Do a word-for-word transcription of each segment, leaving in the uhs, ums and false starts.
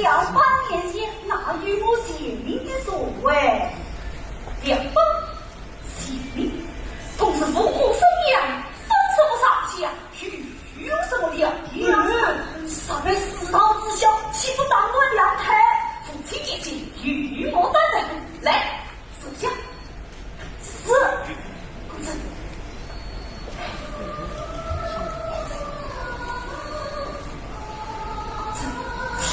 两百年前哪有我贤明的所为？两百贤明，同是五谷生养，分什么上下，又有什么两样？嗯。十分世道之小，岂不当断良才？父亲眼前有我担当。来，坐下。是。公子。公子，请。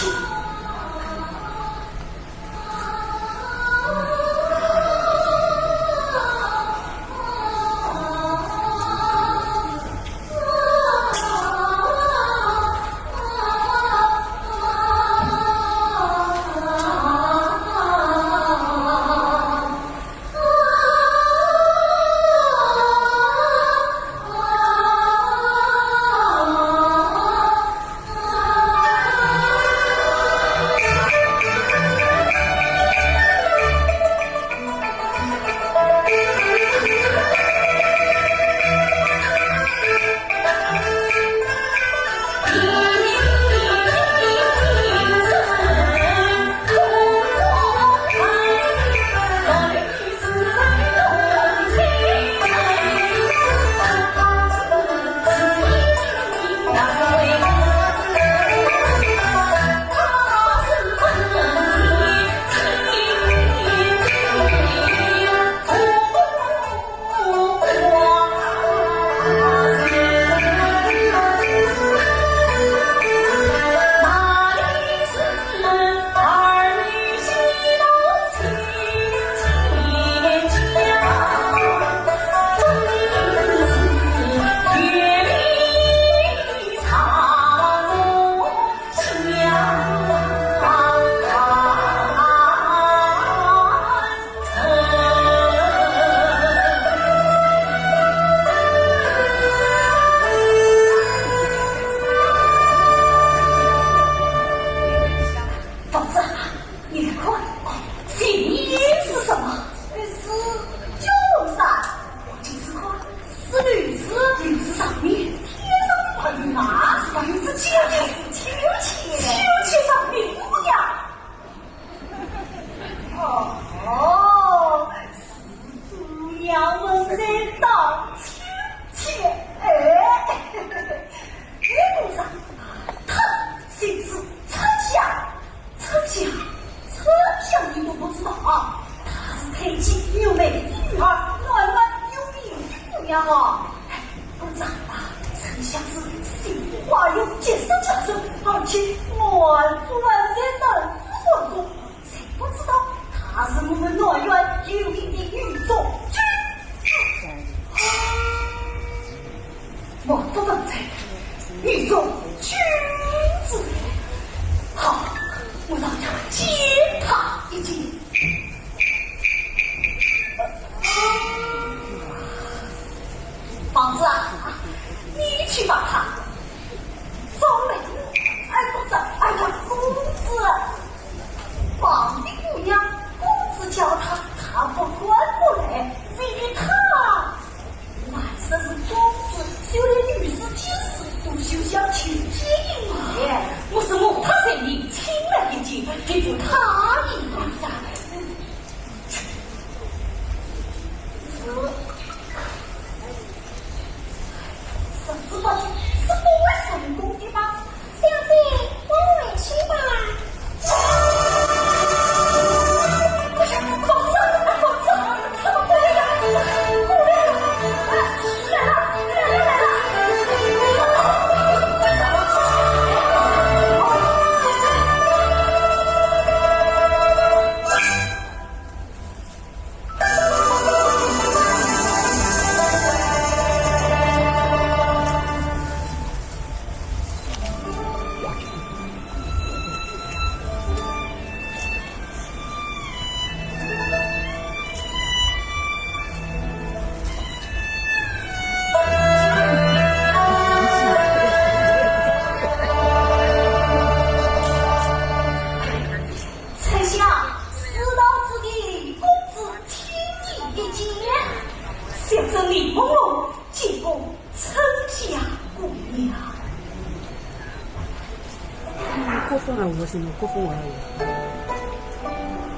请国风而已。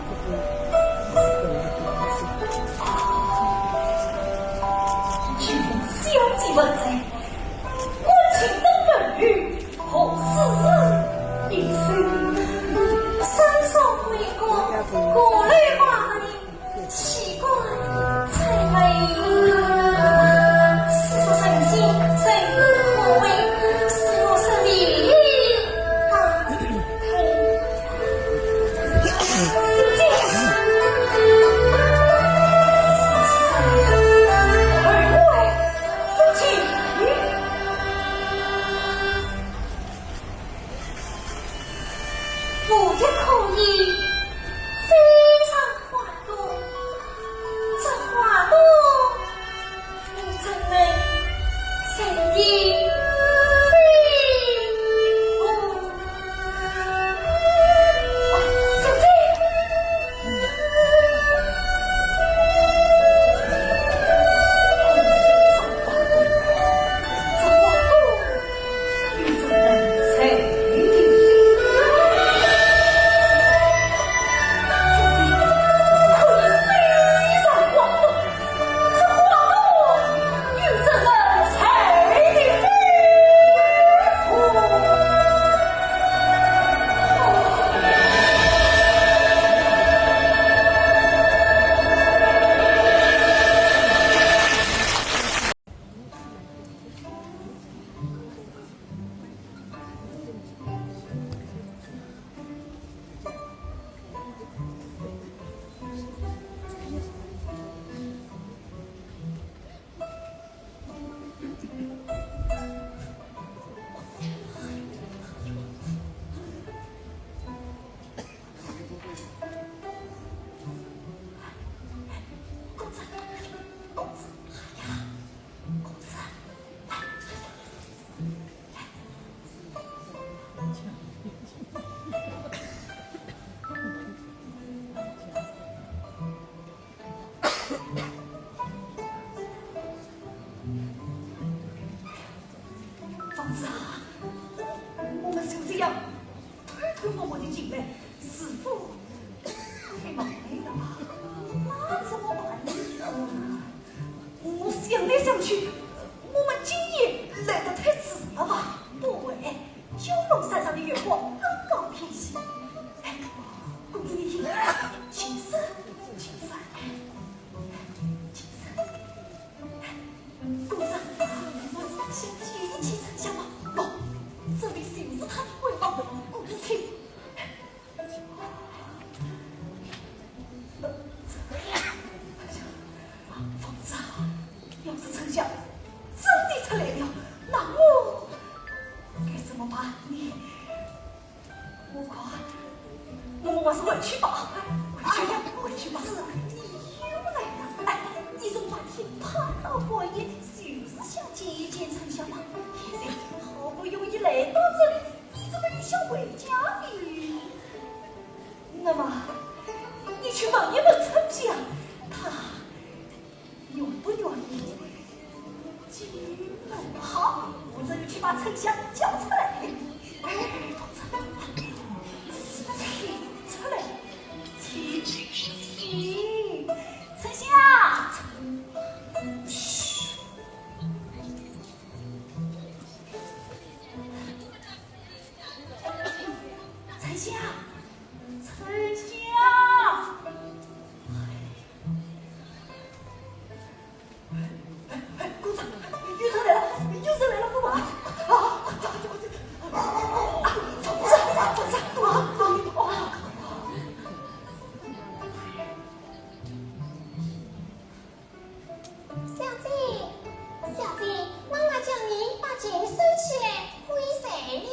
国风。请小姐问罪，我请的问语，何事一声？三双目光，过来望望你。 奇怪，才美。世俗神仙，谁可为？是我是你。我也可以飞上花 朵，这花朵，我怎能随意飞舞？啊，小姐！ 房子啊，我们就这样偷偷摸摸地进来，是否太冒昧了吧？那怎么办呢？我想来想去，我们今夜来得太迟了吧？对，九龙山上的月光刚刚天喜。哎，公子你听，琴声，琴声，琴声。 公子，我是想借你去沉香吗？喏，这里就是他的闺房，公子请。呃，这里啊。房子啊，要是沉香真的出来了，那我该怎么办呢？ 我看，我们还是回去吧。回去吧，哎呀，回去吧。公子，你又来了。哎，你从白天盼到半夜，就是想见一见沉香嘛。现在好不容易来到这里，你怎么又想回家呢？那么，你去问一问沉香，她 愿不愿意？金门好，我这就去把沉香叫出来。哎，同志，请出来，请，请，沉香！嘘。沉香，沉香！ 哎，哎，哎，公子，有人来了，有人来了，快跑！啊，快走，快走，快走！啊，公子，公子，啊，啊，啊！小姐，小姐，妈妈叫你把琴收起来，可以睡了。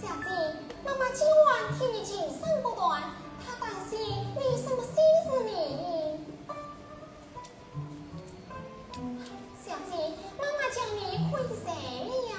小姐，妈妈今晚听你琴声不断，她担心你有什么心事呢？小姐，妈妈叫你可以睡了。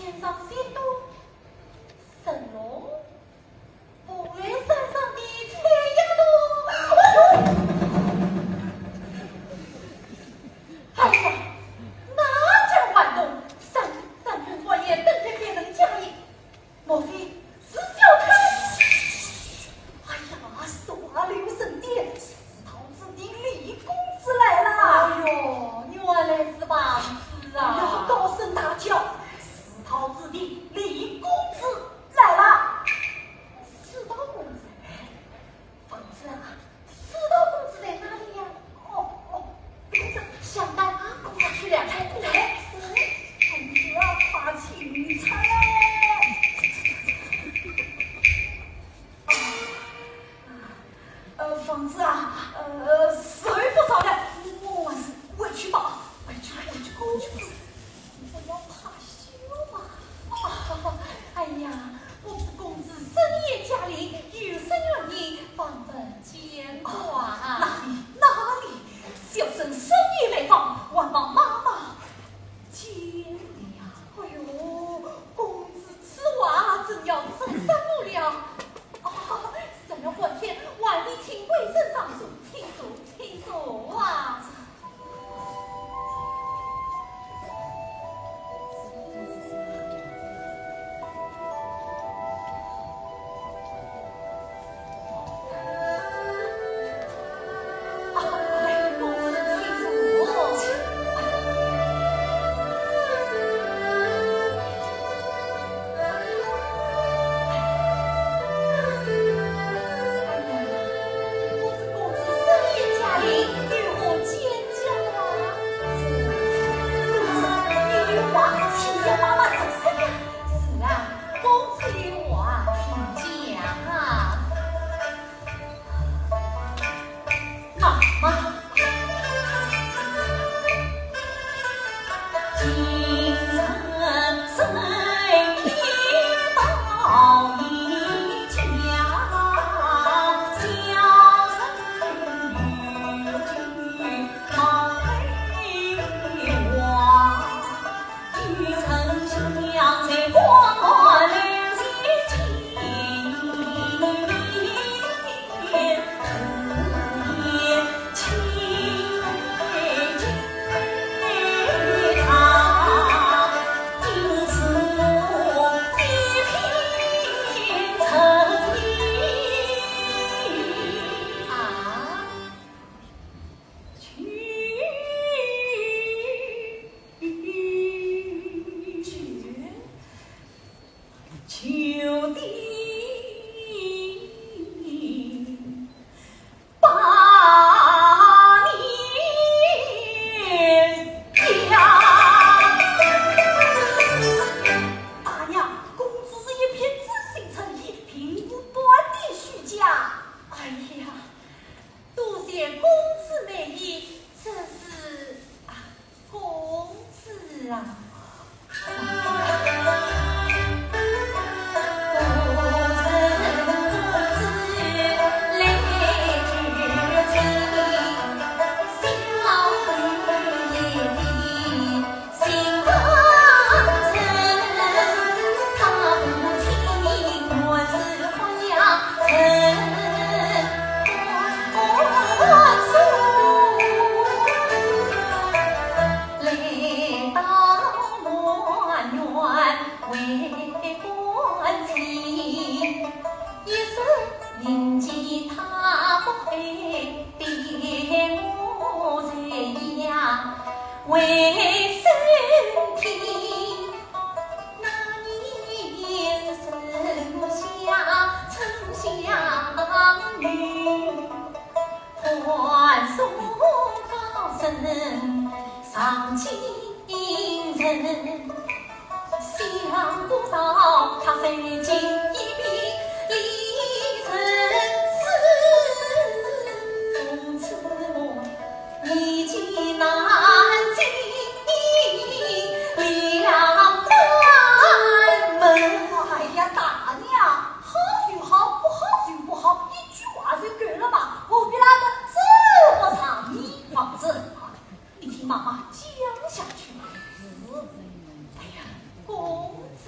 山上雪多，神龙，蓬莱山上的太阳多。哎呦！哎呀，哪家还东，三三更半夜登在别人家里，莫非是小偷？哎呀，说话留神点， 陶子弟李公子来了。哎呦，原来是房子啊！不要高声大叫，是陶子弟李公子来了。是陶公子？房子啊，是陶公子在哪里呀？哦，哦，公子，想到啊，快去两步，来，公子啊，快请出来。 呃，房子啊，呃，时候不早了，我还是回去吧，回去，回去，回去吧。不要怕羞嘛。啊，哎呀，不知公子深夜驾临，有甚原因，方不见啊。哪里，哪里，小生深夜来访，还望妈妈见谅。哎呦，公子此话真要说什么了？ 哦，什么半天，还未请贵人上书，请坐，请坐啊。大娘，公子是一片真心诚意，并无半点虚假。哎呀，多谢公子美意，这是，啊，公子啊。哎呀，大娘，好就好，不好就不好，一句话就够了吧？何必拉得这么长呢？房子啊，你听妈妈讲下去。是。哎呀，公子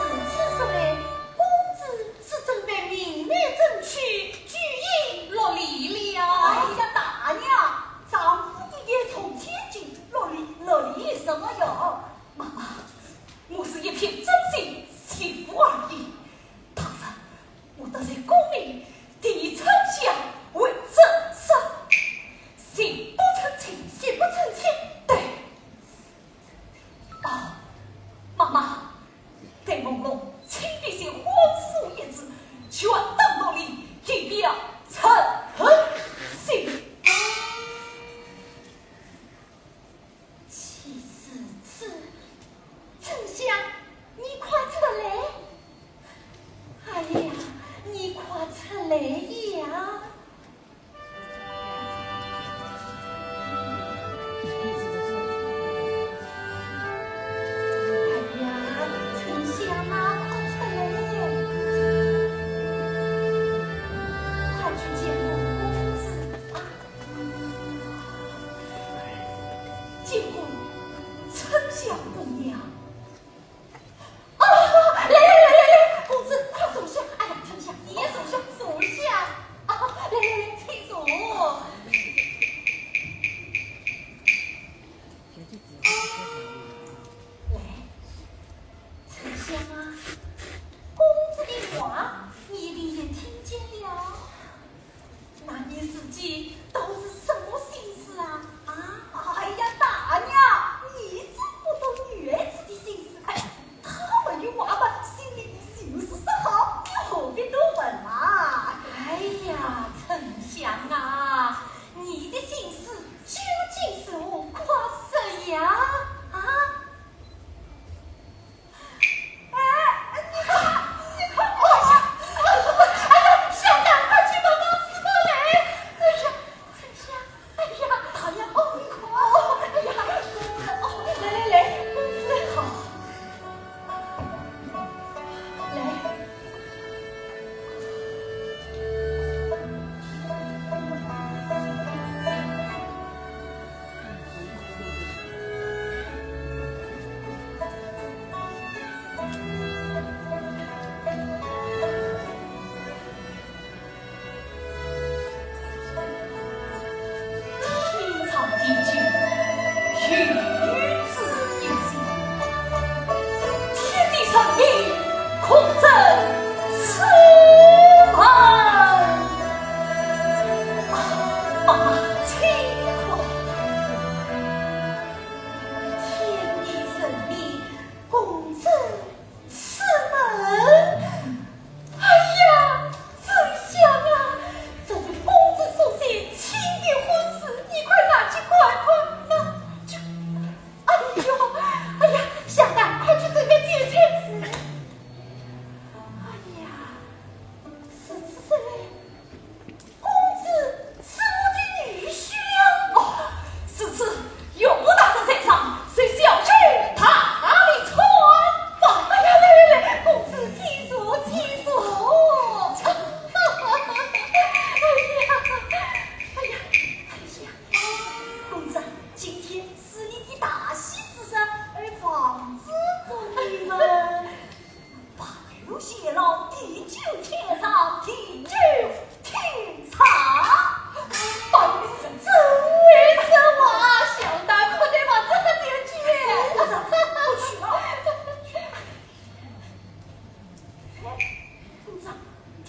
如此说来，公子是准备明媒正娶，举行乐礼了。哎呀，大娘，丈夫一夜从千金，乐礼，乐礼什么用？妈妈，我是一片真心，情不二意。当然，我得罪功名，第一春香为这事，心不成情，心不成情。对。啊，妈妈，对朦胧请你先宽恕一次，全当我的一表真心。既是此，春香，你快出来。哎呀，你快出来呀！ 哎呀，春香啊，快出来！快去见过公子啊！见过春香姑娘。 啊，来来来来来，公子快坐下。哎呀，春香，你也坐下，坐下。啊，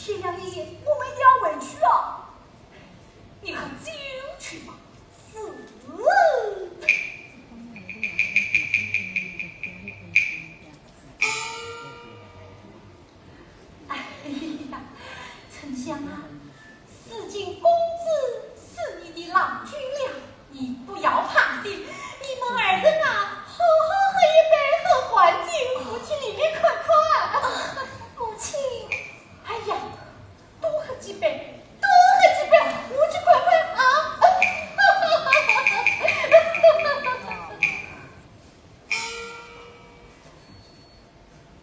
天亮一点，我们要回去了。你很进去吗？是。哎呀，春香啊，如今公子是你的郎君了，你不要伤心。你们二人啊，好好喝一杯，喝干净，我去里面看看。啊，母亲。哎呀，多喝几杯，多喝几杯，我去看看啊。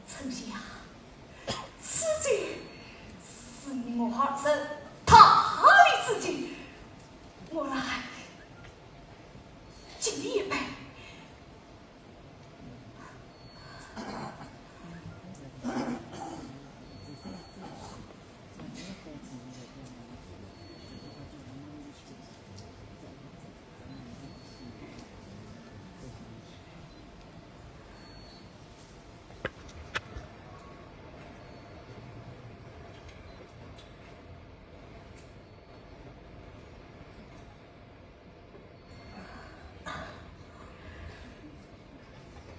春香，此酒是我儿子大礼之敬，我来敬你一杯。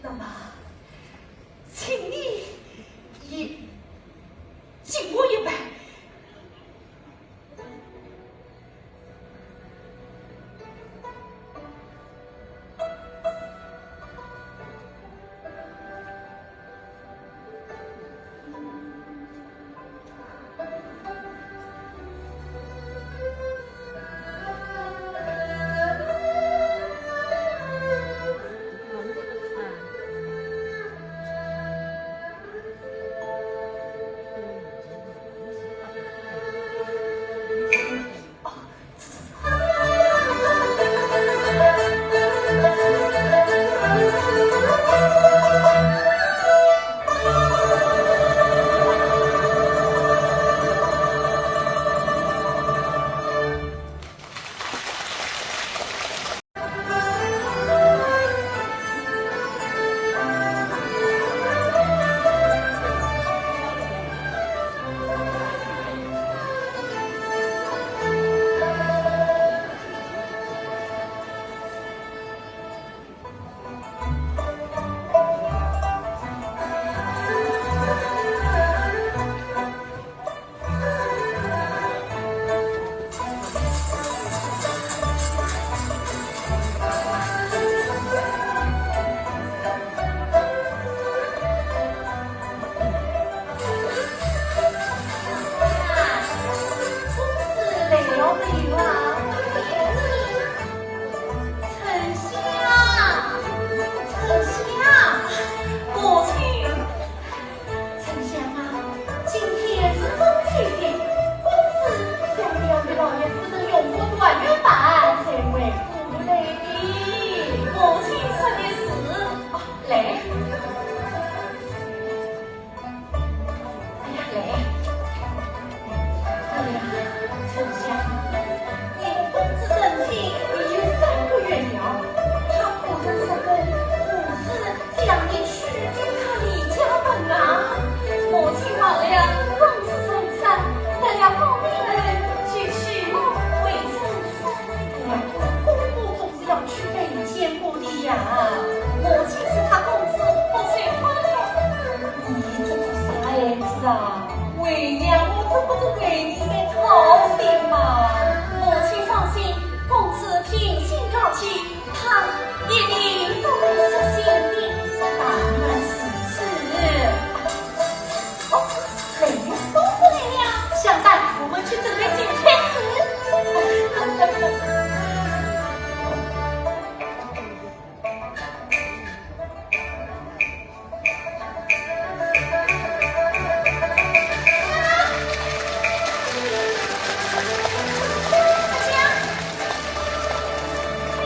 那么，请你也敬我一杯。 春香，春香，母亲。春香啊，今天是中秋节，公子想要与老爷夫人用个团圆饭，才会过来的。母亲说的是。哦，来。 哎呀，来。哎呀，春香，你和公子成亲已有三个月了，他可曾说过何时将你娶进他李家门啊？母亲忘了公子成亲，大家方面去娶我回春山。公公总 是要去拜见过的呀。母亲是他公子，不是我的。你这个傻孩子啊，为娘我这不是为你在操心吗？母亲放心，公子品行高洁，他一定不会失信的。当然是。 哦，来了，公子来了，小三，我们去准备酒菜吃。春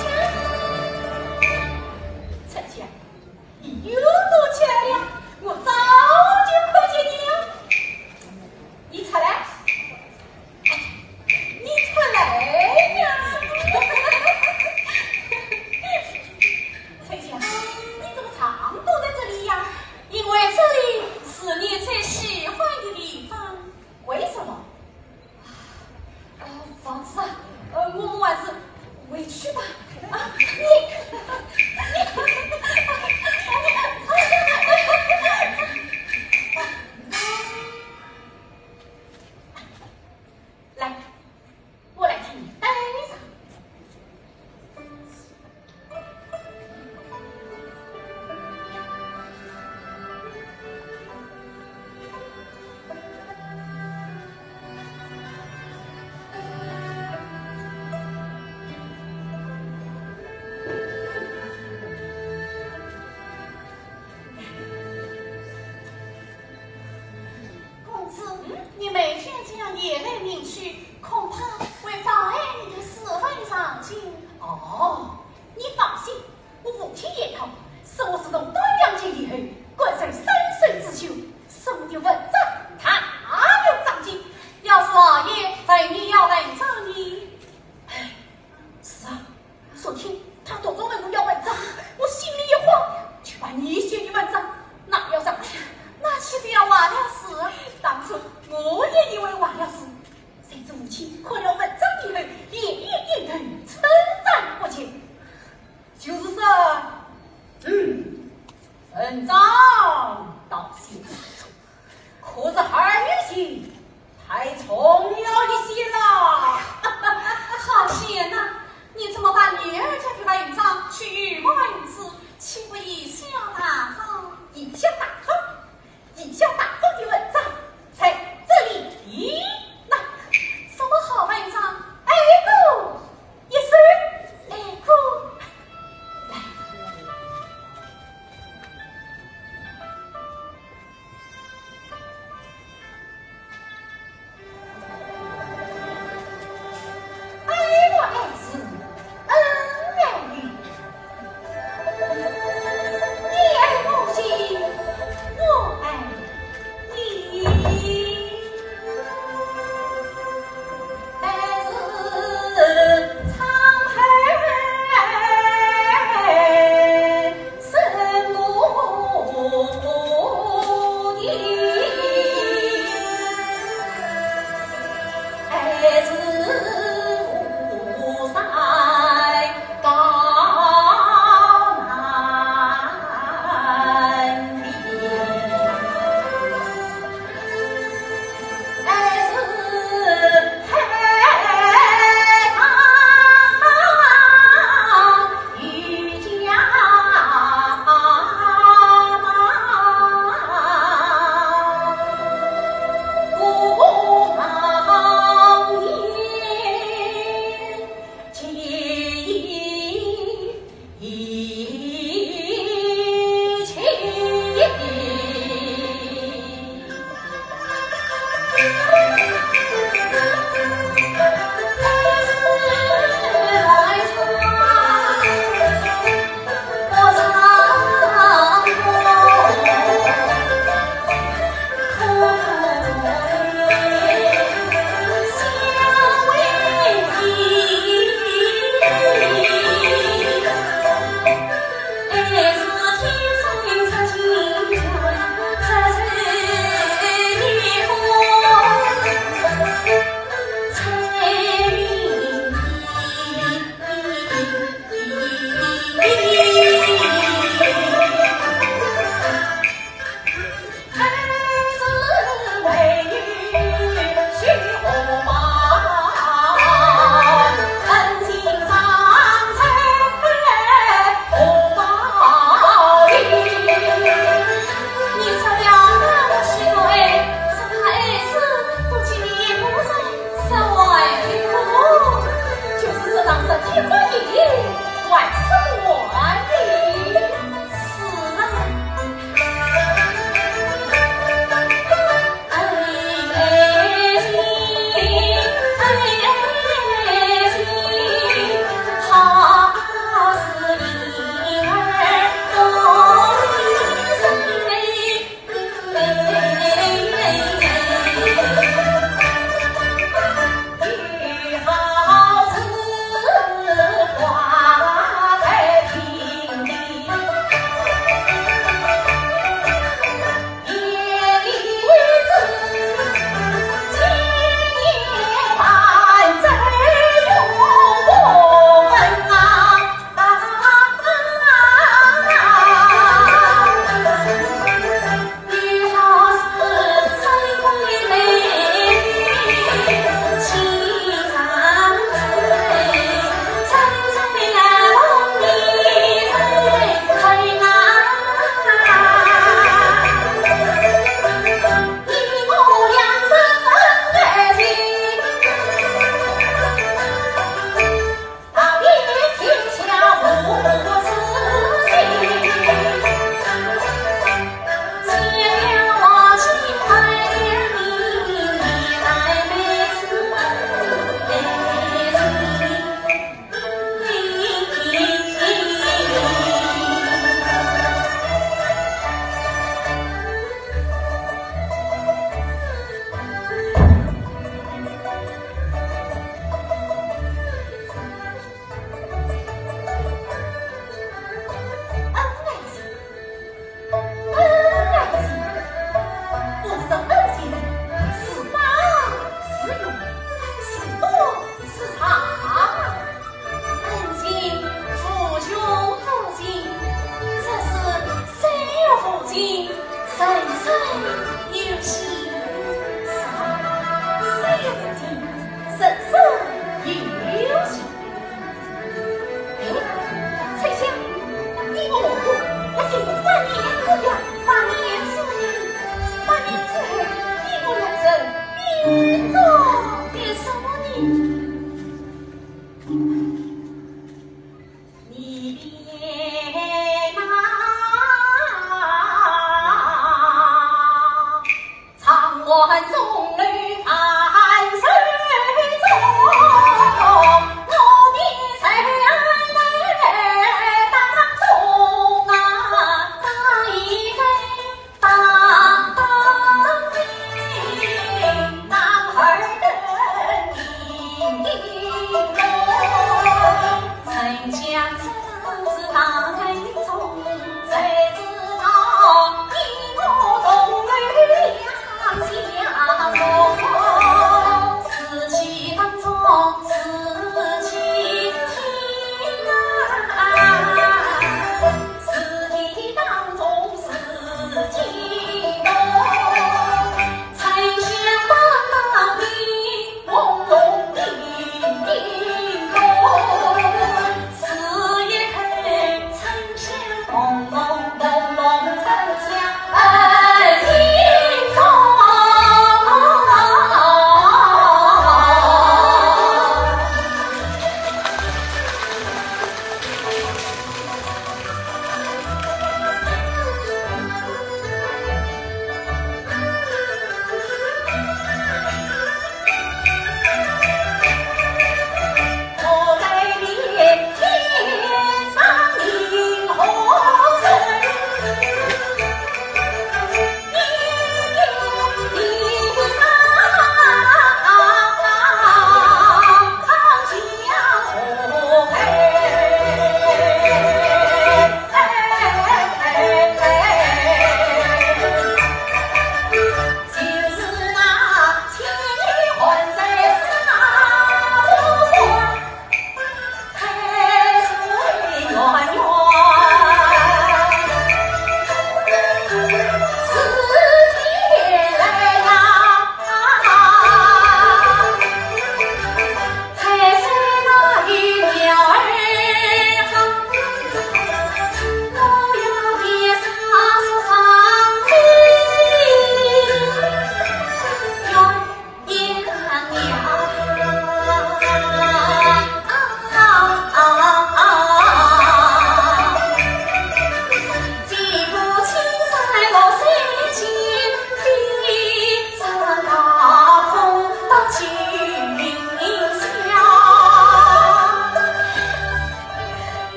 香，春香。 你有多漂亮，我早就看见你了。你出来，哎，你出来呀！春香，你怎么常躲在这里呀？因为这里是你最喜欢的地方。为什么？前来领取，恐怕会妨碍你的私文上进。哦，你放心，我父亲言道，说我自从到阳间以后，惯受三圣之修，所以文章大有长进。要是王爷问你要文章呢？哎，是啊，昨天他托我们要文章，我心里一慌，就把你写的文章拿了上去，那岂不要坏了事？当初我也以为坏了事，谁知父亲看了文章以后，连连点头，称赞不绝。就是说，嗯，文章倒写得不错，可是孩儿女情太重要一些了。好险呐！你怎么把女儿嫁给文章，娶一个儿子，岂不贻笑大方？贻笑大方，贻笑大方的文章在这里呢。什么好文章？哎呦，一首，哎呦，来。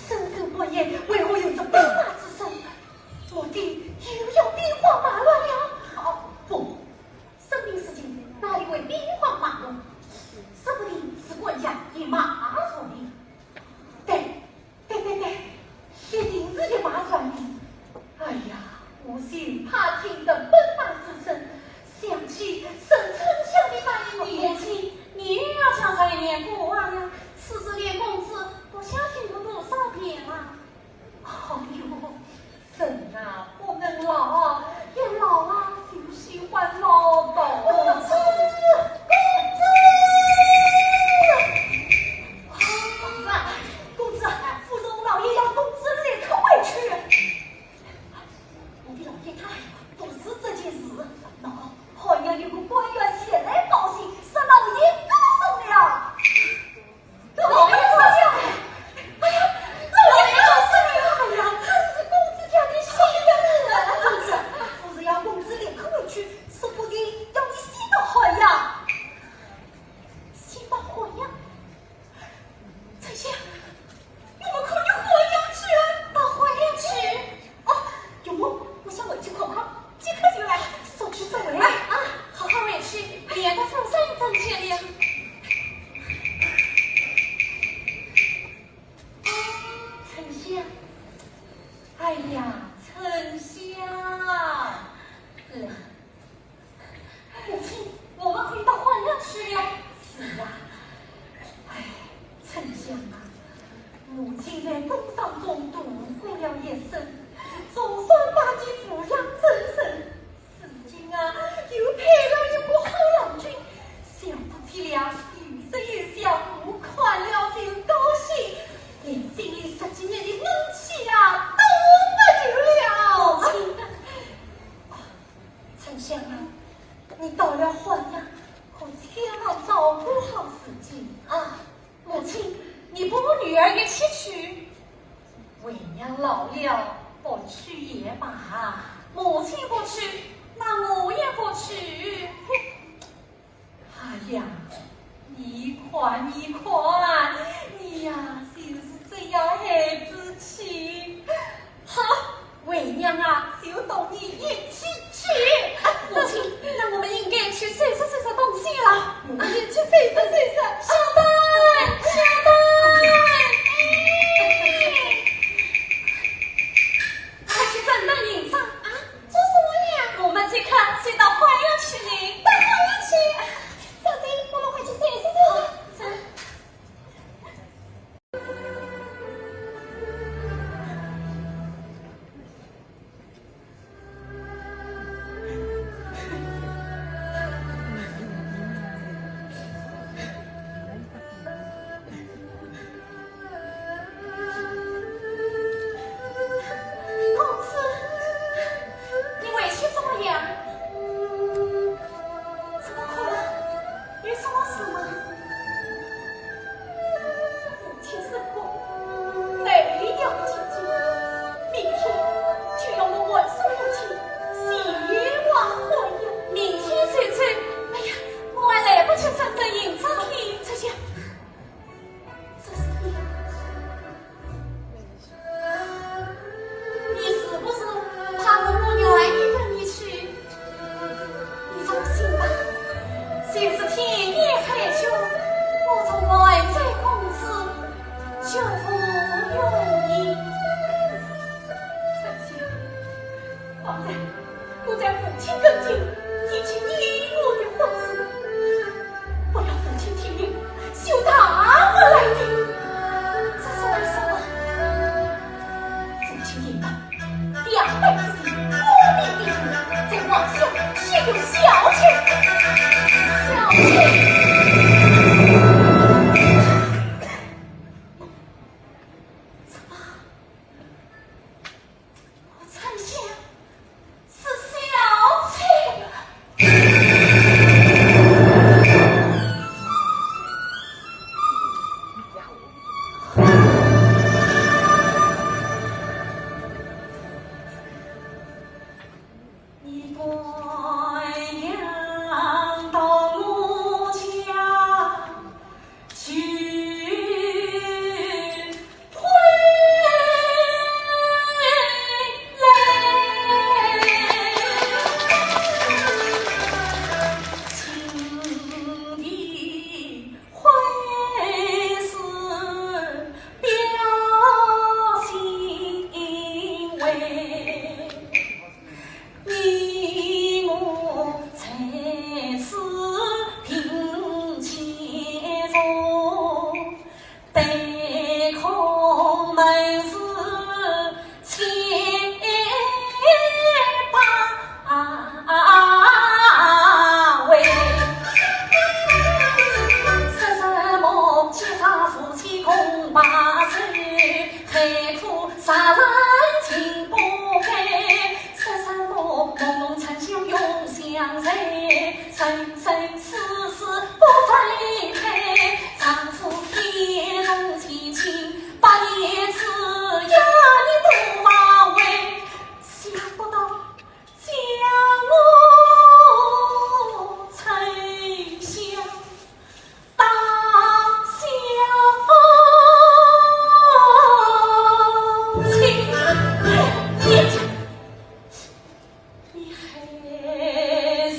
深更半夜，为何有这奔马之声？我爹又要兵荒马乱了。哦，不，生病事情哪里会兵荒马乱？说不定是管家给马上的。对，对对对，一定是给马上的。哎呀，我就怕听着奔马之声，想起沈春香的那一年。母亲，你又要讲这一年过往了，此事连公子不晓听过多少遍了。哎呦，人啊，不能老，一老啊，就喜欢唠叨。公子，公子！公子，府中老爷要公子立刻回去。 我的老爷他不是这件事，那好像有个官员前来报信，说老爷高升了。老爷高升了！哎呀，老爷高升了！哎呀，真是公子家的喜事啊！公子，夫人要公子立刻回去，说不定要你先到海洋。先到海洋？ 春香，我们可以回洋去啊！到回洋去？哦，有梦，我想回去看看，即刻就来。速去速回。哎，啊，好好回去，免得夫人等急了。春香，哎呀，春香。嗯。 母亲，我们可以到海洋去了。是啊，哎，春香啊，母亲在风霜中度过了一生，总算把你抚养成人。如今啊，又配了一个好郎君，想夫妻俩有说有笑，我看了就高兴，连心里十几年的闷气啊都没有了。母亲， 春香啊，你到了海洋，可千万照顾好自己啊。母亲，你不和女儿一起去？为娘老了，不去也罢。母亲不去，那我也不去。 哎呀，你看，你看，你呀，就是这样孩子气。好，为娘啊，就同你一起去。啊，母亲，那我们应该去收拾收拾东西了。我们去收拾收拾。小蛋，小蛋，哎，快去整顿营帐啊！做什么呀？我们即刻就到花园去呢。到花园去？ 小姐，我们快去收拾收拾。谁苦茶来情不改，山山漠漠梦梦残香永相随，生生世世不分开，丈夫一重千金，百年之约你都忘怀，想不到 将我春香当小妾，你还是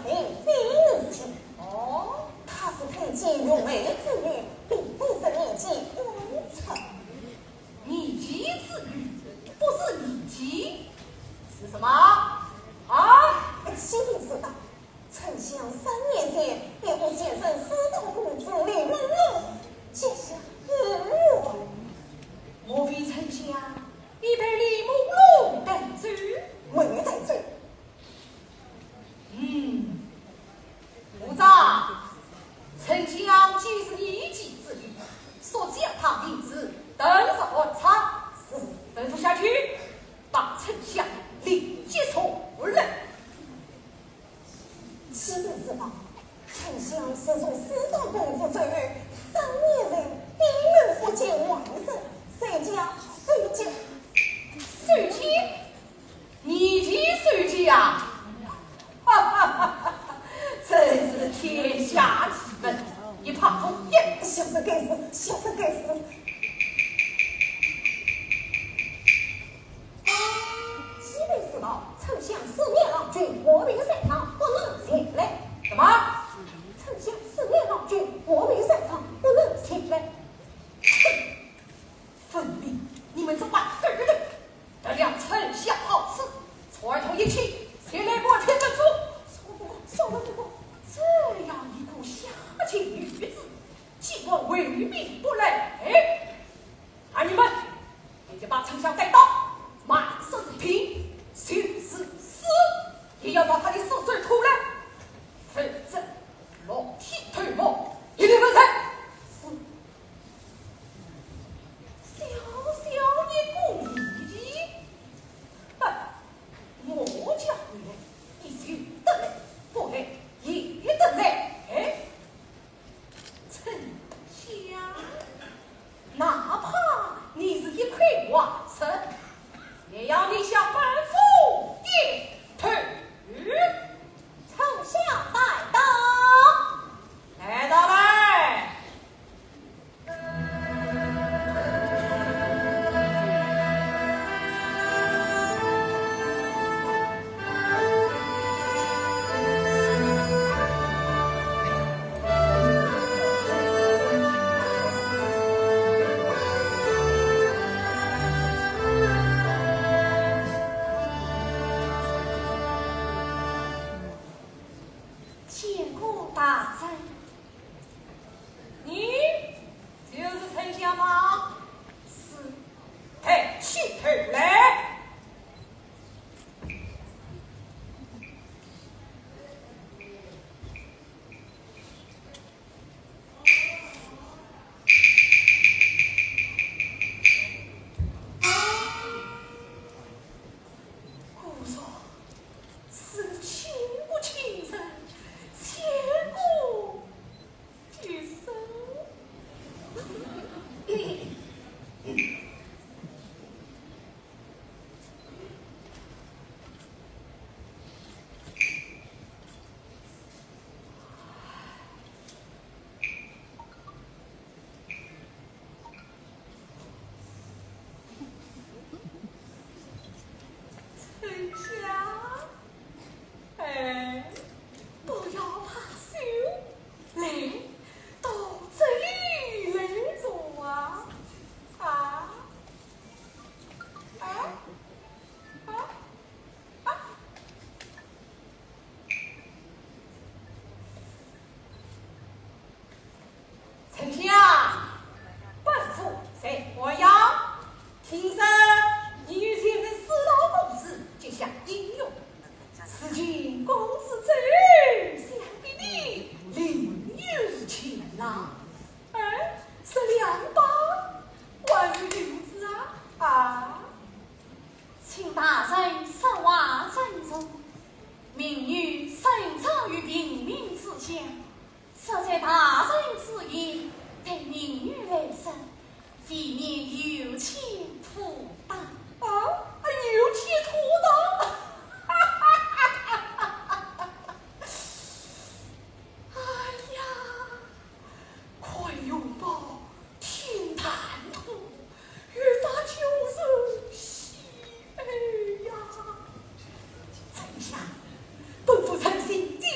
并非年纪。哦，他是看见玉梅之语，并非是年纪观察。年纪之语，不是年纪，是什么？啊？启禀师道， 丞相三年前，与顾先生私通公子李文龙，结下姻缘。莫非丞相已被李文龙带走？没有带走。嗯，部长，丞相既是年纪之语，速将他停职，等候按察。是。吩咐下去，把丞相立即处理。 启禀师道，丞相自从私通公子之后，三年来闭门不见外人，谁家谁家谁家，你家谁家啊？哈哈哈哈，真是天下奇闻，一派胡言。小生该死，小生该死。 启禀师道，丞相四面劳军，我命在上，不能前来。什么？丞相四面劳军，我命在上，不能前来。哼，分明你们这帮狗日的，得了丞相好处，串通一气，前来瞒天问主。不过，少了不过，这样一个下贱女子，竟敢为命不来。 那你们也就把丞相带到马上平，就是死，也要把他的尸首拖来，否则落地头目一律问斩。小小一个年纪，哼，我叫你来，你就得来，不来也得来，哎。 丞相，哪怕你是一块瓦石，也要你向本府点头。丞相带到。带到来。 见过大人。你就是丞相吗？是。抬起头来。 果然是亲不亲人，前科今生。 丞相，哎，不要怕羞，来，到这里来坐啊，啊，啊，啊。 丞相，本府在洛阳，听说你与先生私通公子，结下姻缘。如今公子走，想必你另有情郎。哎，这两旁还是如此啊？啊？ 请大人说话慎重，民女生长于平民之家，若在大人之言，对民女来说，未免有欠妥当。啊，有欠妥当？哎呀，快拥抱，听谈吐， 越发叫人喜爱呀。丞相，本府诚心点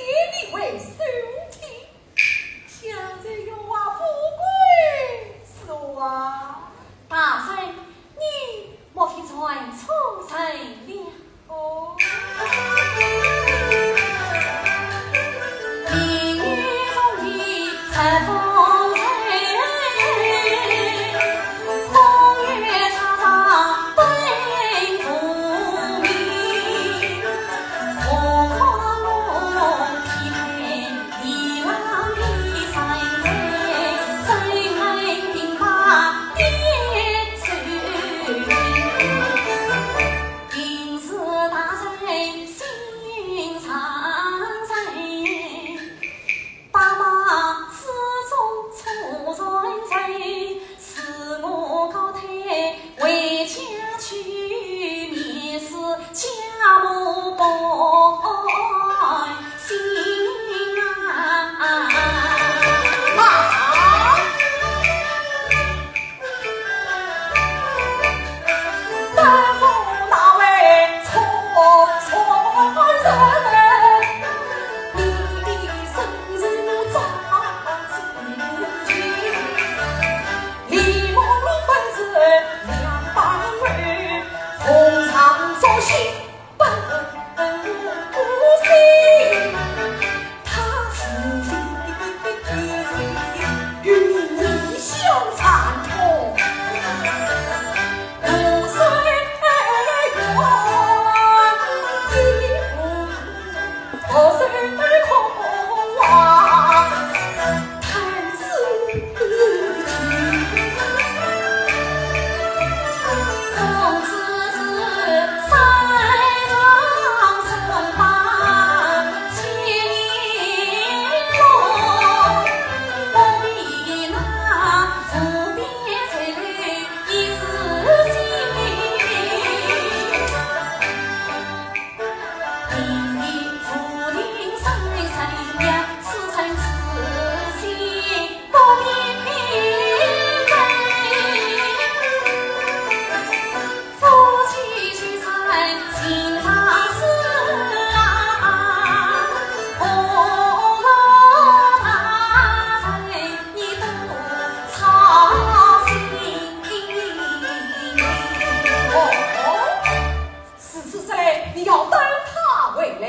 是，是，是，你要等他回来。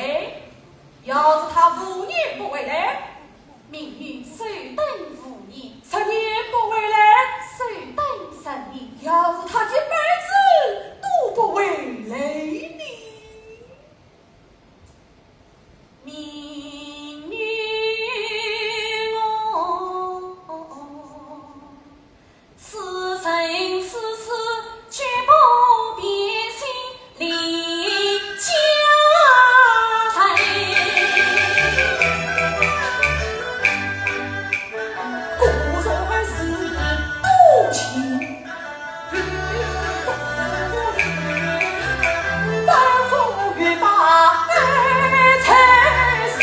要是他五年不回来，命你手等五年。十年不回来，手等十年。要是他一辈子都不回来呢？命你我 此生此世绝不变心离家人。故人是多情，不负欲把爱在心。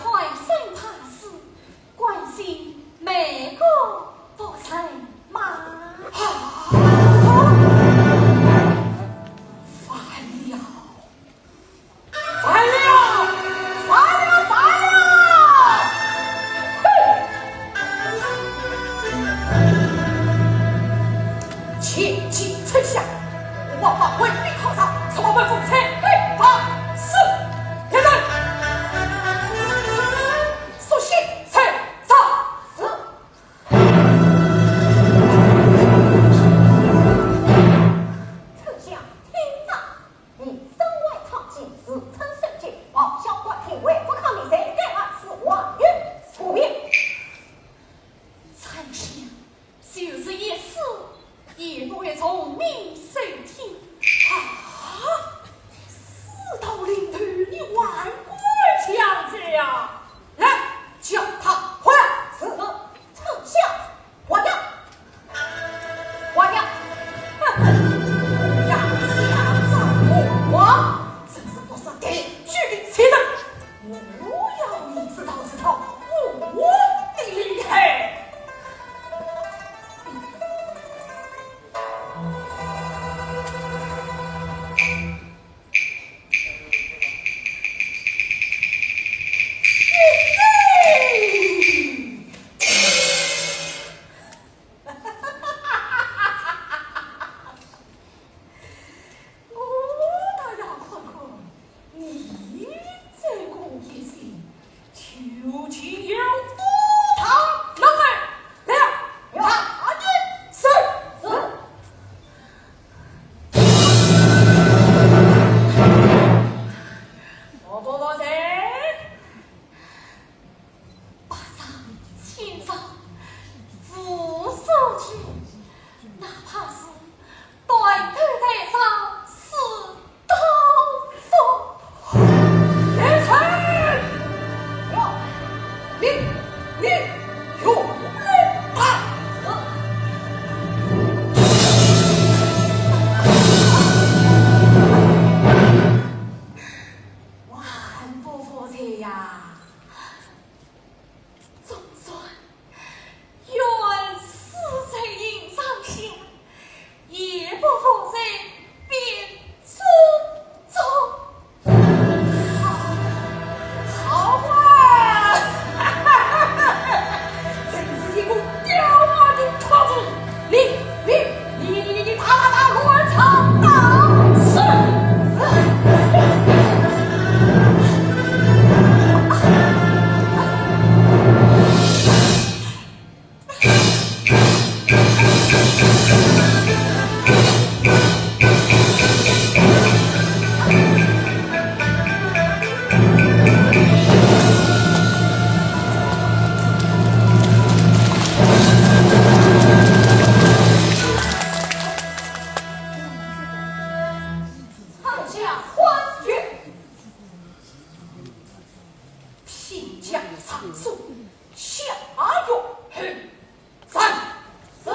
关心怕事，关心每个仆人嘛。啊！完了，完了，完了，完了！哼！前去丞相，我方回禀皇上，说我们奉差来办事。来人！速写奏章。是。丞相听着。你身为朝廷，自称圣君，报效官兵，为不抗命，谁敢二次妄言出名？丞相，就是一死，也不会从命受听。啊！事到临头，你还敢强辩啊？来，叫他活来。是，丞相。 活掉！活掉！哼哼，要想找我，真是不识抬举的贱人！我要你知道知道我的厉害！ 我倒要看看你这个野心究竟有多大。门外，来，大军。是，是。我不服谁？ 百丈千丈无所惧，哪怕是断头台上死都不。来人！有，你，你，有人打死！万不服谁呀？ 总算愿死在营帐下，也不服谁变忠忠。好，好啊！真是一个刁蛮的畜生！你，你，你，你，你，你，打，打，打，乱草，打！是，是。上下欢愉，平将上书，下谕后 三，四。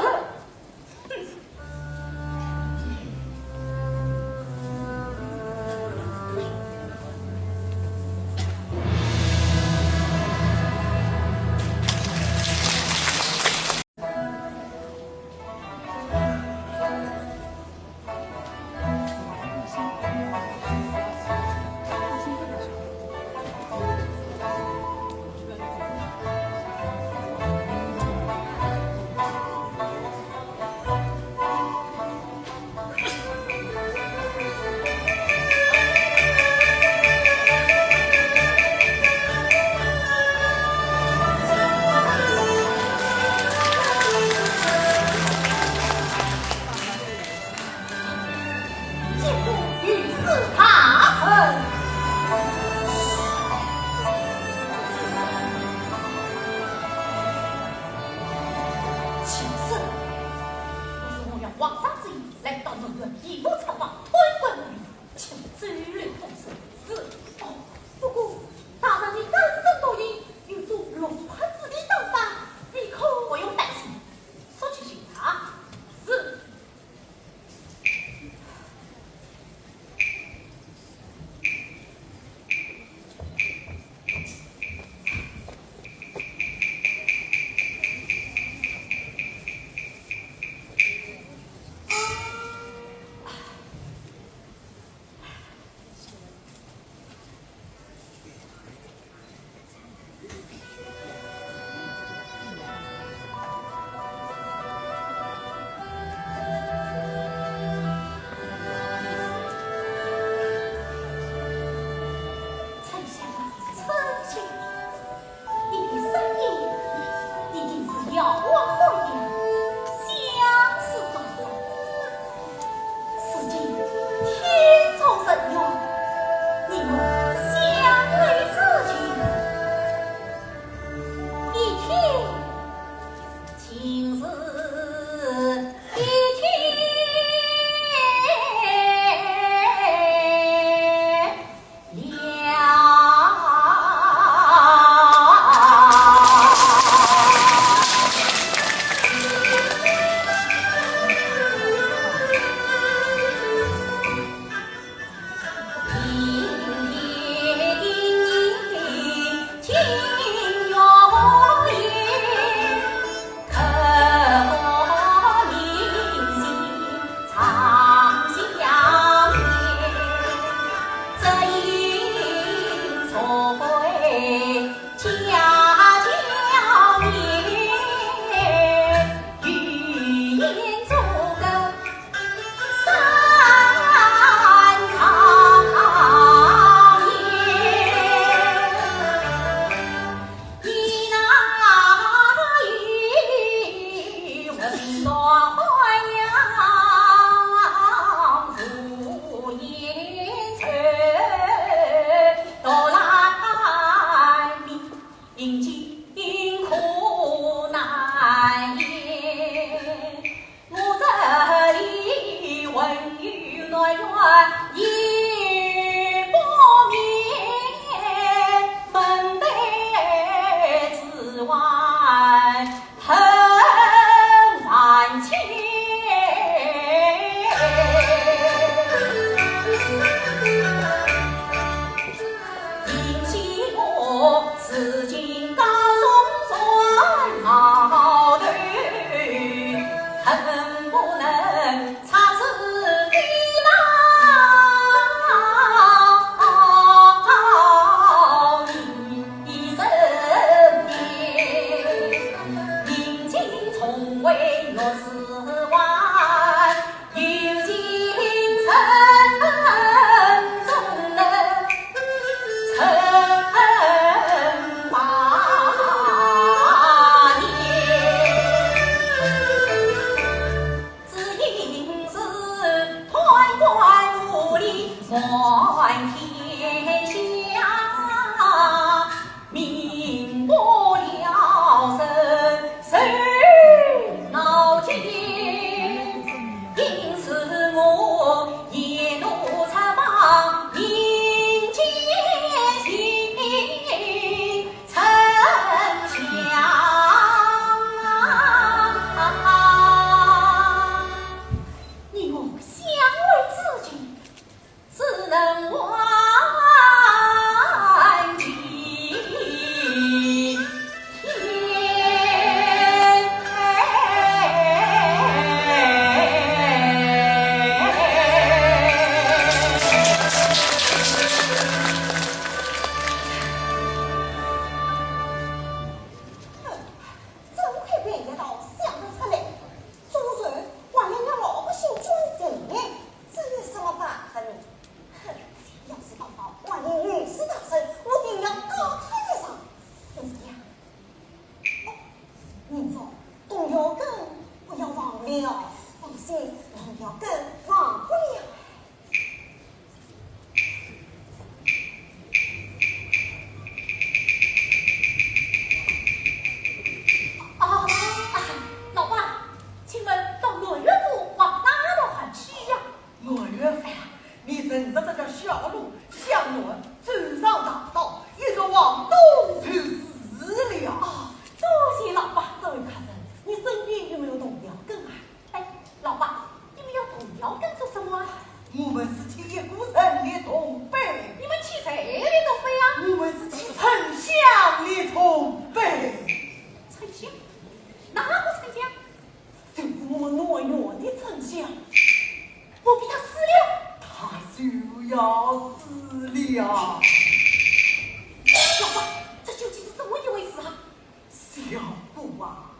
姑啊，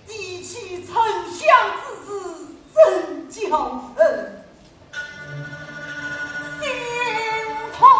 提起沉香之事，真叫人心痛啊！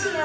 春香，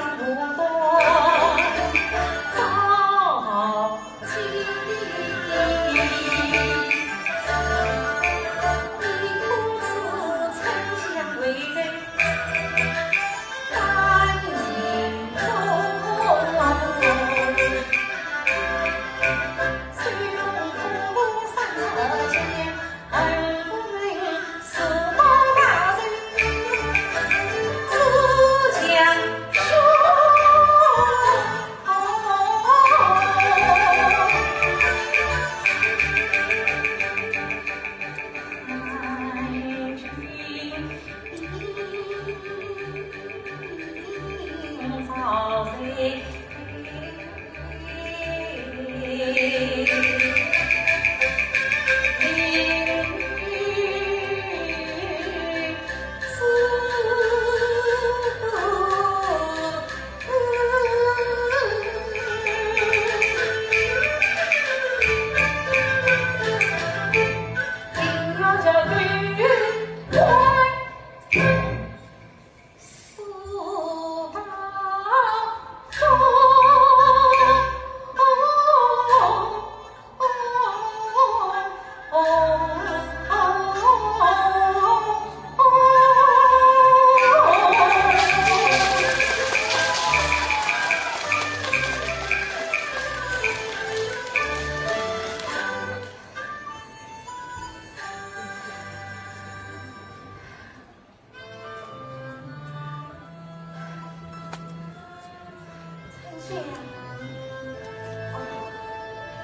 哦，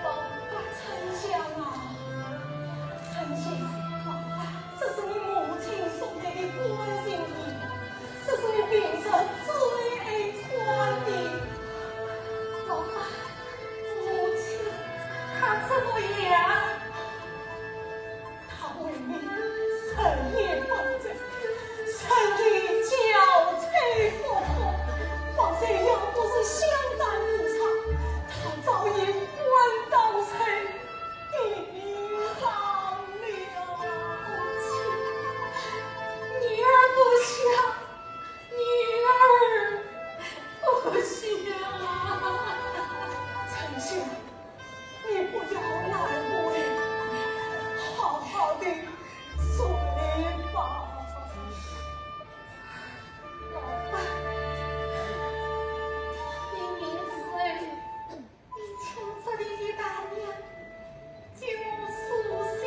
老伯，春香啊，春香，老伯，这是你母亲送给的观音礼，这是你平生最爱穿的。老伯，母亲她怎么样？ 她为你日夜奔走，身体憔悴不堪，方才要不是香燭无常，她早已昏倒在地上了。母亲，女儿不孝，女儿不孝。春香， 你不要难过了，好好地睡吧。老伯，你明知你抢这里的大娘，就苏醒，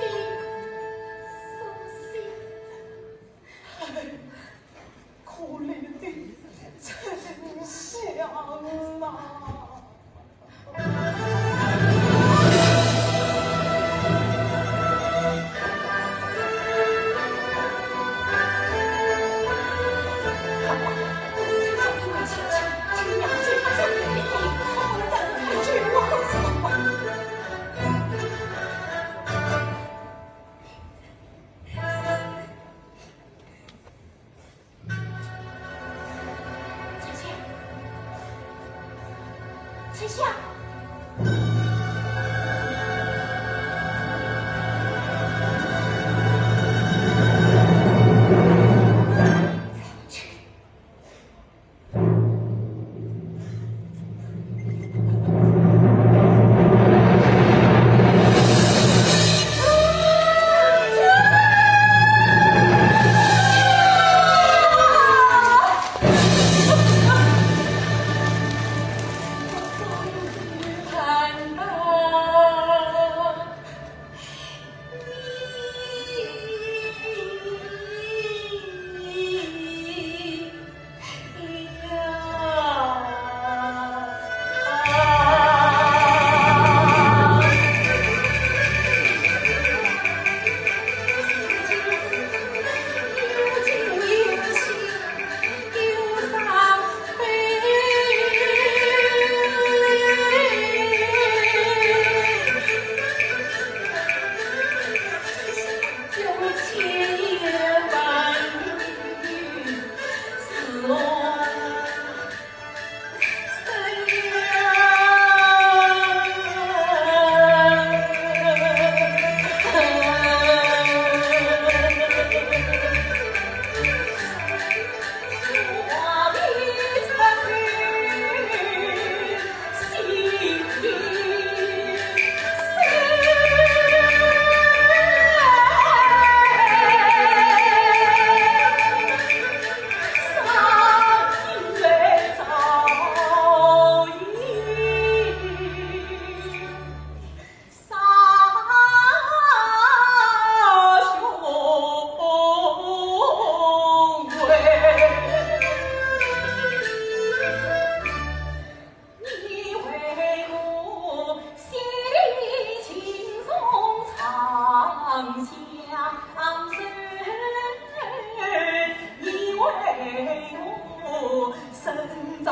苏醒。哎，可怜的春香啊！身遭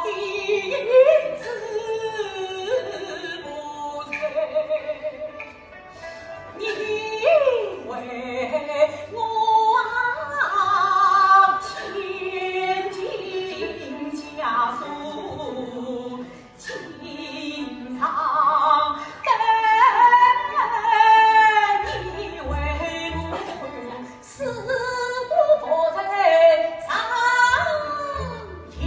非子不才，你为我添尽枷锁，情长等你为奴，死不在长亭。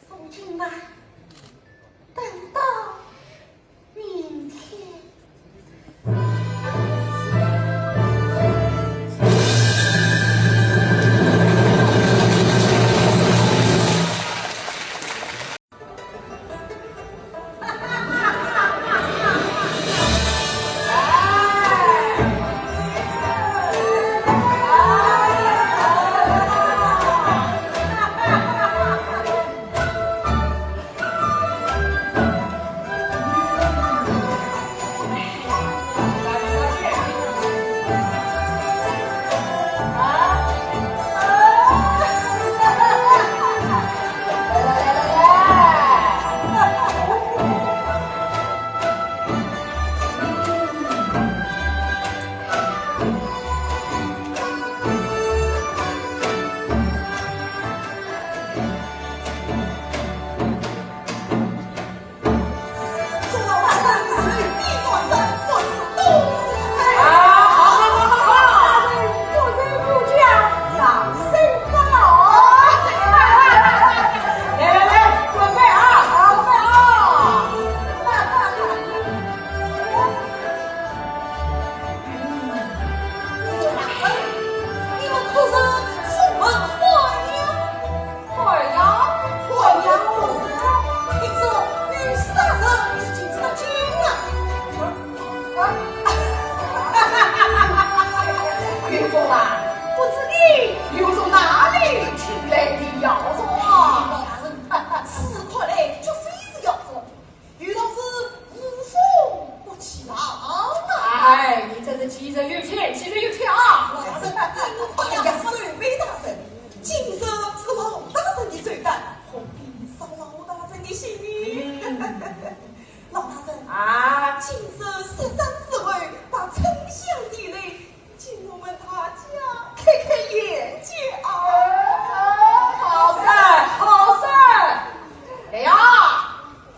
从今晚等到明天。 快呀，快呀，听说有啥人已经知道经了。啊，啊。云峰啊，不知你又从哪里听来的谣言啊？此看来绝非是谣言，有道是无风不起浪啊。哎，你真是杞人忧天，杞人忧天啊！老大人，哎呀，守备大人， 今日是老大人的寿诞，何必扫老大人的兴呢？嗯。老大人，啊。今日十三之后，把沉香提来，请我们大家开开眼界啊。好事，好事。哎呀，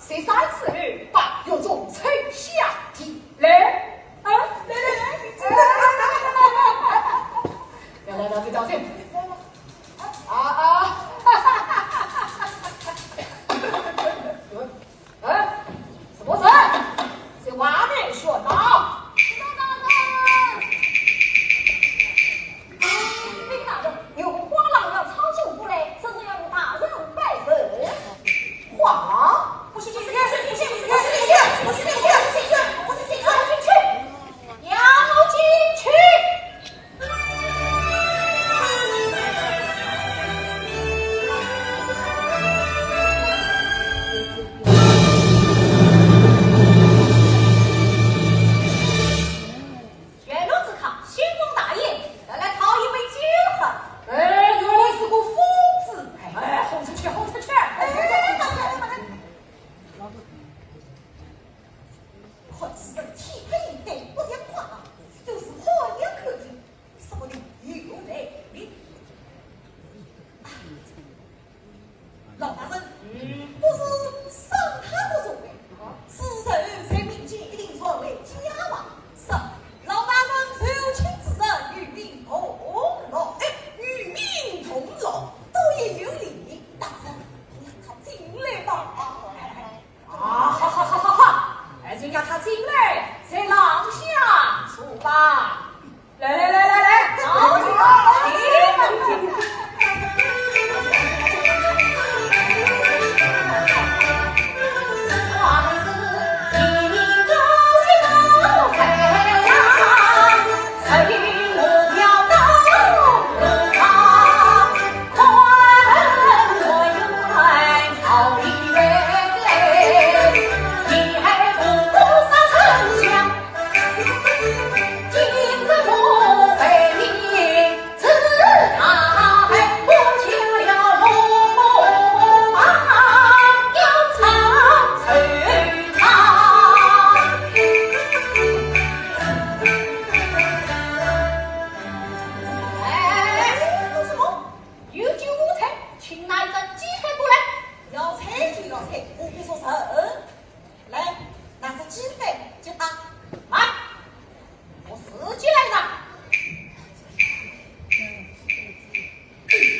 十三之后，把药中沉香提来。啊，来来来，来来来，这道菜。啊啊！哎，什么事？这外面是天黑，对不像话，又是花言巧语，说不定有来历。啊，老大人，嗯。不是赏他个座位，此人在民间一定传为佳话。是，老大人受请之人与民同乐。哎，与民同乐，倒也有理。大人，让他进来吧。啊，好好好好好，哎，就让他进来，在廊下坐吧。来来来来来，好，好，好。哎，做什么？有酒无菜，请拿一只鸡腿过来。要菜就要菜，何必说人？来，拿只鸡腿给他。来，我自己来拿。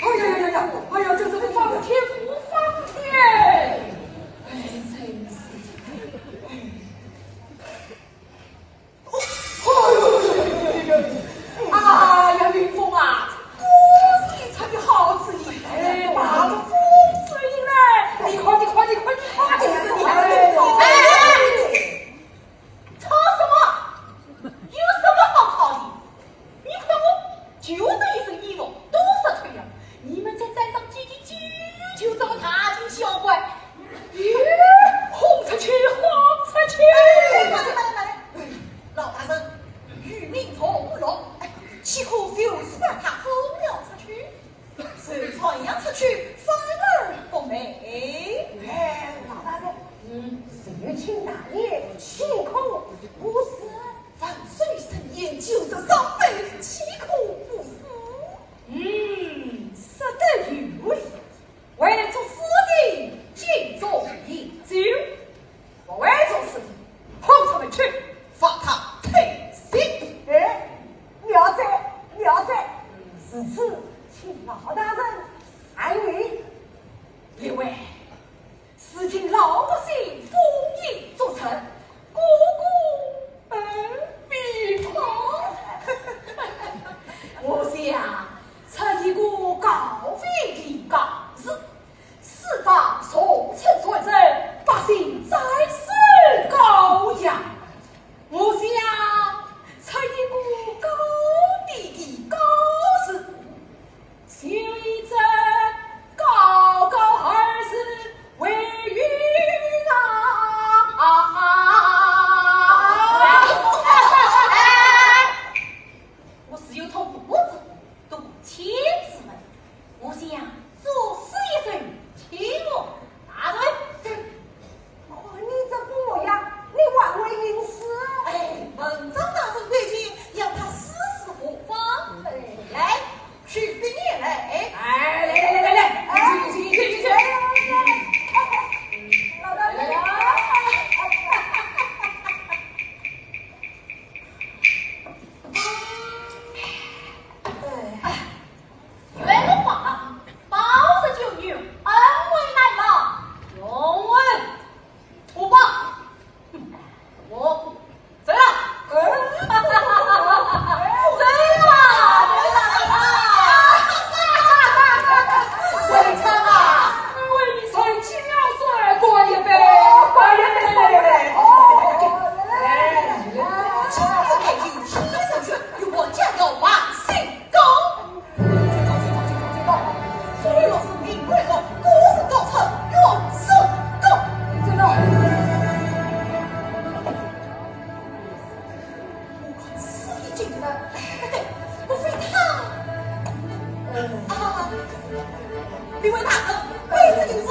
哎呀呀呀呀！哎呀，这是不方便，不方便。哎，真是。哎。 哎呀，林峰啊，果是你出的好主意，哎，把这风水引来，你看，你看，你看，你看，哎，吵什么？有什么好吵的？你看我，就这一身衣服都湿透了，你们再沾上几滴酒，就这么大惊小怪， 咦，轰出去，轰出去！哎，慢来，慢来，慢来！老大人，与民同乐，哎，岂可就是把他轰了出去？谁传扬出去，反而不美。哎，老大人，嗯，谁请大爷辛苦不是？万岁圣旨，就是上辈，岂可不是？嗯，说得有理。 为做师弟，敬重饮酒，不为做师弟，轰出门去，罚他退席。哎，妙哉，妙哉，如此，请老大人裁决。列位，如今老百姓丰衣足食， 个个，呃，比他。我想出一个告慰的告示，使百姓重视传承，百姓再受教养。我想出一个高低的告示， 就以这高高二字为喻啊。我自幼通古字，读千字文，我想作诗一首，请我大人。 看你这副模样，你还会吟诗？哎，文章大人规定，要他诗诗何妨。哎，来，去给你来。哎，来来来来来，哎，进去进去进去进去。来来来。哎。 元龙皇，包拯救女，恩惠难报，容问不报。哼，我走了。走了，走了，走了。文昌啊，为你成亲了，再干一杯，干一杯。哎，来，来，来。 哎，林峰，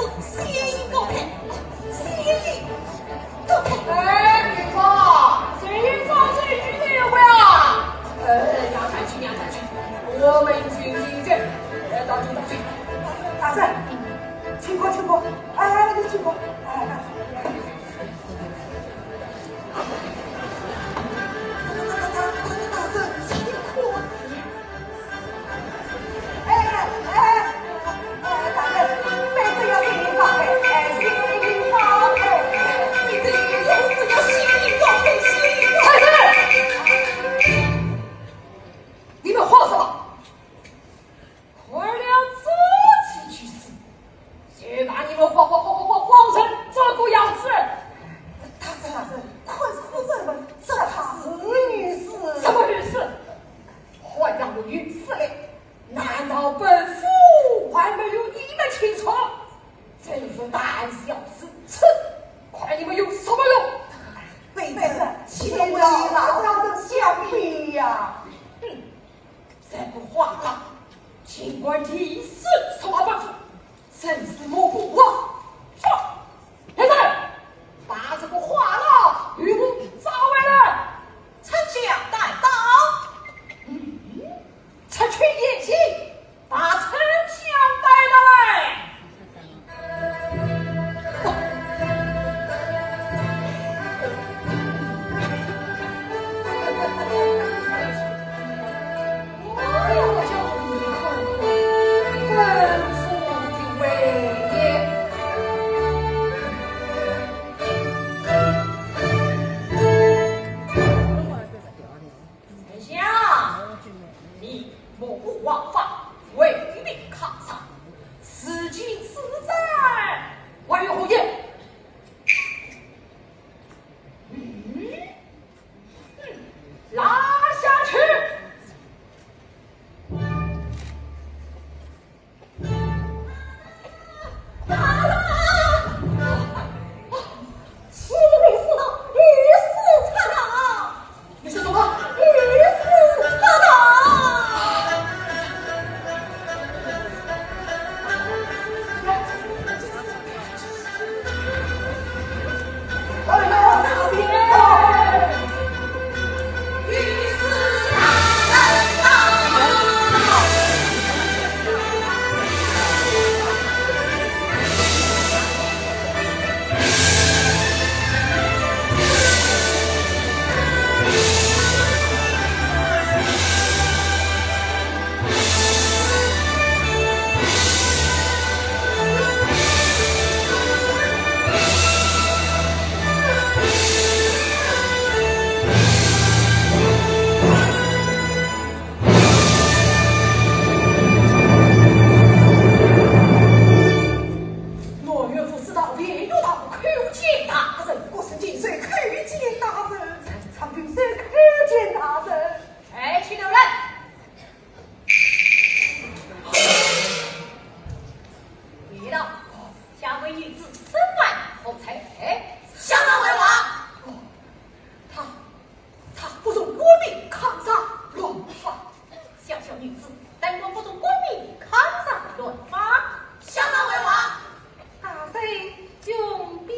官提审说办法，真是目不王法。来人，把这个话痨与我抓回来，丞相带到。嗯，撤去严刑，把丞相带到来。丞相，你目不王法，为民抗上，如今此战还有何用？嗯，嗯，拉下去。 大人，启禀御史大人，御史出堂。你说什么？御史出堂。我岳父是道边有道，叩见大人。我是进士叩见大人。陈昌进士叩见大人。哎，去留人。 一道，下官女子身犯何罪？下官为王。她，她不准官民抗上乱法。小小女子，怎敢不准官民抗上乱法？下官为王。大人用兵。